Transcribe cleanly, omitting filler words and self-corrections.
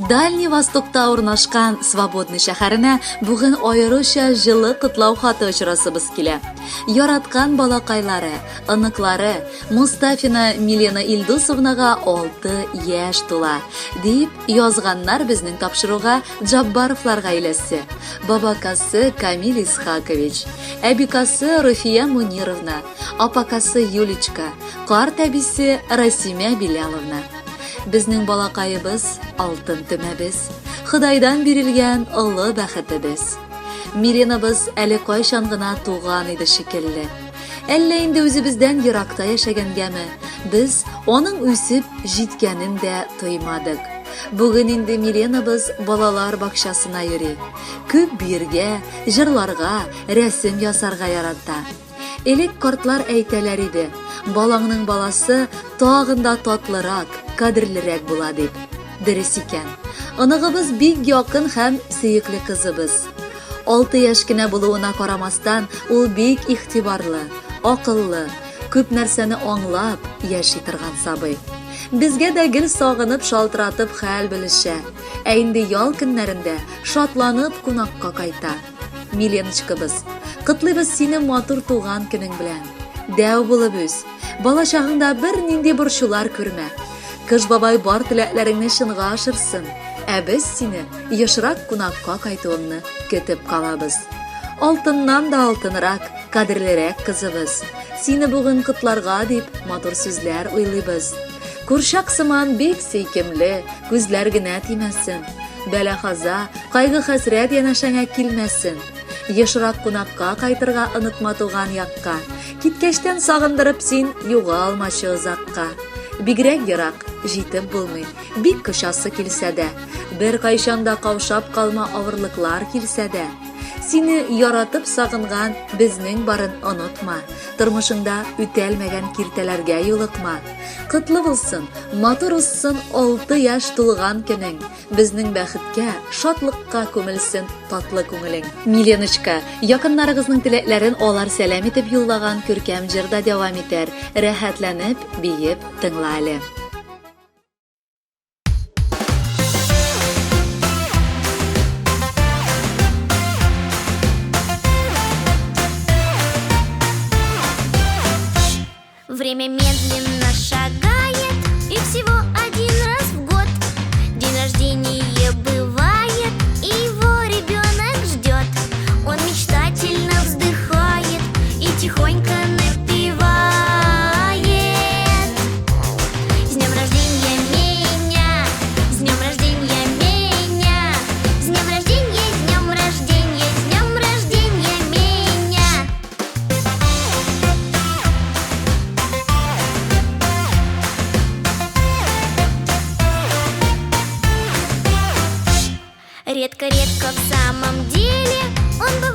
Дальний Востокта урнашкан Свободный шәһәренә бүген аеруча җылы котлау хаты очырасыбыз килә. Яраткан балакайлары, оныклары Мустафина Милена Илдусовнага 6 яшь тула, дип язганнар безнең тапшыруга Джаббаровлар гаиләсе, бабакасы Камил Исхакович, әбикасы Руфия Мунировна, апакасы Юлечка, карт әбисе Расимә Биляловна. Безнең балакаебыз, алтын төмәбез, Ходайдан бирелгән олы бәхетебез. Миленабыз әле кайчан гына туган иде шикелле. Әллә инде үзебездән еракта яшәгәнгәме, без аның үсеп җиткәнен дә тоймадык. Бүген инде Миленабыз балалар бакчасына йөри. Күп биергә, җырларга, рәсем ясарга ярата. Элек картлар әйтәләр иде, балаңның баласы тагын да татлырак, кадерлерәк була дип. Дөрес икән. Оныгыбыз бик якын һәм сөекле кызыбыз. 6 яшь кенә булуына карамастан, ул бик игътибарлы, акыллы, күп нәрсәне аңлап яши торган сабый. Безгә дә гел сагынып шалтыратып хәл белешә. Ә инде ял көннәрендә шатланып кунакка кайта. Миленочкабыз, котлыйбыз сине матур туган көнең белән. Дәү булып үс. Бала чагыңда бернинди борчулар күрмә. Кыш бабай бар теләкләреңне чынга ашырсын. Ә без сине ешрак кунакка кайтуыңны көтеп калабыз. Алтыннан да алтынрак, кадерлерәк кызыбыз. Сине бүген котларга дип матур сүзләр уйлыйбыз. Курчак сыман бик сөйкемле, күзләр генә тимәсен. Бәла-каза, кайгы-хәсрәт янәшәңә килмәсен. Ешрак кунакка кайтырга онытма туган якка. Киткәчтән сагындырып син югалмачы озакка. Бигрәк ерак, җитеп булмый, бик кочасы килсә дә. Беркайчан да каушап калма авырлыклар килсә дә. Сине яратып сагынган безнең барын онытма. Тормышыңда үтәлмәгән киртәләргә юлыкма. Котлы булсын, матур узсын 6 яшь тулган көнең. Безнең бәхеткә, шатлыкка күмелсен татлы күңелең. Миленочка, якыннарыгызның теләкләрен алар сәлам итеп юллаган күркәм җырда дәвам итәр. Рәхәтләнеп, биеп тыңла әле. Время медленно шагает, и всего один раз в год день рождения бывает, и его ребенок ждет. Он мечтательно вздыхает и тихонько напевает. С днем рождения меня, с днем рождения меня, с днем рождения, с днем рождения, с днем рождения меня. Редко-редко в самом деле он бывает.